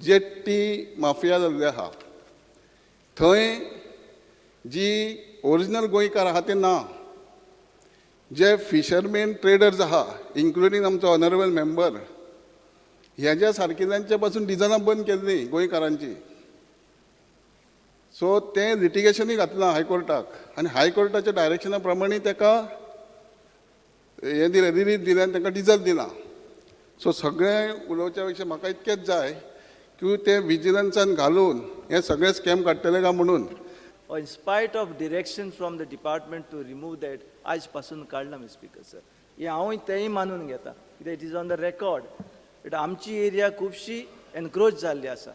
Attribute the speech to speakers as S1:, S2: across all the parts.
S1: Jetty mafia जाल्ली आहा. थंय जी ओरिजिनल गोंयकार आहा ते ना. जे फिशरमॅन ट्रेडर्स आहा, इन्क्लुडींग आमचो ऑनरेबल मेंबर, ह्याच्या सारकिल्यांच्या पासून डिजलां बंद केल्ली गोंयकारांची. सो तें लिटिगेशनूय घातलां हायकोर्टाक आनी हायकोर्टाच्या डायरेक्शना प्रमाणे ताका हें दिलें, रिलीफ दिलें आनी तांकां डिजल दिलां. सो सगळें उलोवच्या पेक्षा म्हाका इतकेंच जाय की ते विजिलन्सान घालून हे सगळे स्कॅम काडटले काय म्हणून.
S2: In spite of direction from the department to remove that, आयज पासून काडला, मिस्टर स्पीकर सर. हें हांवूय तेंय मानून घेता कित्याक it is on the record. It आमची एरिया खुबशी एनक्रोच जाल्ली आसा.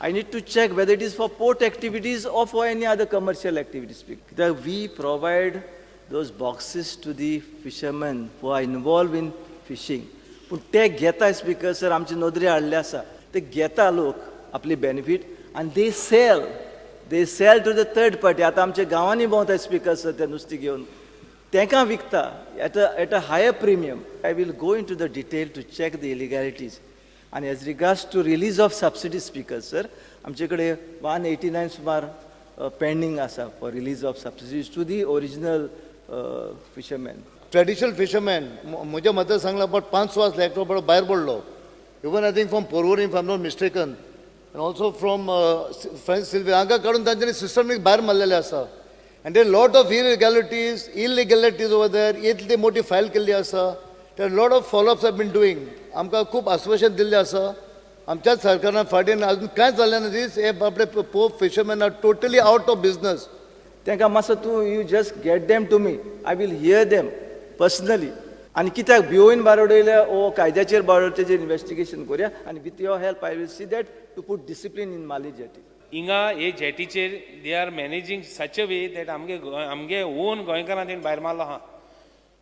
S2: I need to check whether it is for port activities or for any other commercial activities. कित्याक we provide those boxes to the fishermen who are involved in fishing. पूण ते घेता, speaker sir, आमचे नदरे हाडले आसा. ते घेता लोक आपली बेनिफीट आनी they sell to the third party. आतां आमच्या गांवांनी भोंवता, स्पीकर सर, ते नुस्तें घेवन तेंकां विकता at a higher premium. I will go into the detail to check the illegalities. आनी as regards to release of subsidy, Speaker sir, आमचे कडेन 189 सुमार पेंडींग आसा for release of subsidies to the original fishermen.
S3: Traditional fisherman, म्हज्या मतान सांगला, but 500 आसले, एकटो बरो भायर पडलो. Even I think from Porvorim, if I'm not mistaken, and also from French Silvia. हांगा काडून तांच्यांनी सिस्टमीक भायर मारलेले आसा and there lot of illegalities over there. इतली मोठी फायल केल्ली आसा. There lot of follow-ups have been doing. आमकां खूब आश्वासन दिल्लें आसा आमच्याच सरकारान फाटीं. अजून कांय जालें ना. दीस हे आपले poor fishermen are totally out of business.
S2: तांकां मातसो तूं you just get them to me. I will hear them personally. आनी कित्याक भिवोवन भायर उडयल्या ओ कायद्याचेर भायर तेजेर इन्वेस्टिगेशन करुया आनी with your help I will see that to put discipline in Mali jetty.
S4: हिंगा हे जेटीचेर they are managing such a way that आमगे ओन गोंयकारां तेणी भायर मारलो आहा.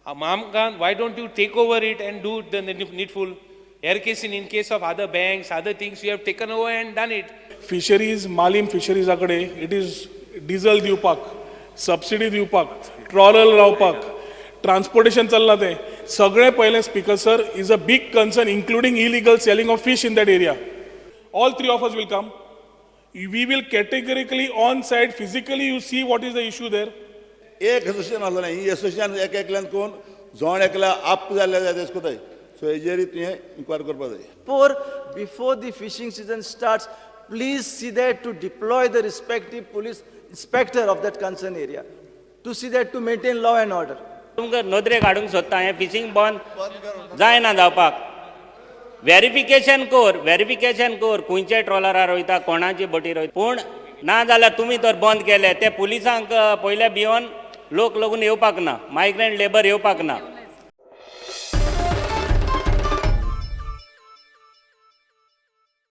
S4: आमकां why don't you take over it and do the needful? हेर casein, in case of other banks, other things, you have taken over and done it.
S5: Fisheries, Malim फिशरीजा कडेन it is diesel दिवपाक, subsidy दिवपाक, trawler रावपाक, transportation चल्लां तें सगळें पळयलें, Speaker sir, is a big concern, including illegal selling of fish in that area. All three of us will come. We will categorically on site physically, you see what is the issue there.
S6: एक association आसलें, ही association एक एकल्यान कोण जण एकल्या आप जाल्ले जाय तेश कोताय. सो हेजेर तुवें इन्क्वायरी करपा जाय.
S2: Before the fishing season starts, please see that to deploy the respective police inspector of that concerned area to see that to maintain law and order.
S7: तुमकां नदरेक हाडूंक सोदता, हें फिशींग बंद जायना जावपाक. वेरिफिकेशन कर, वेरिफिकेशन कर, खंयचे ट्रॉलरार वयता, कोणाची बोटीर वयता. पूण ना जाल्यार तुमी तर बंद केले ते पुलिसांक पयले भियोन लोक लगून येवपाक ना, मायग्रंट लेबर येवपाक ना.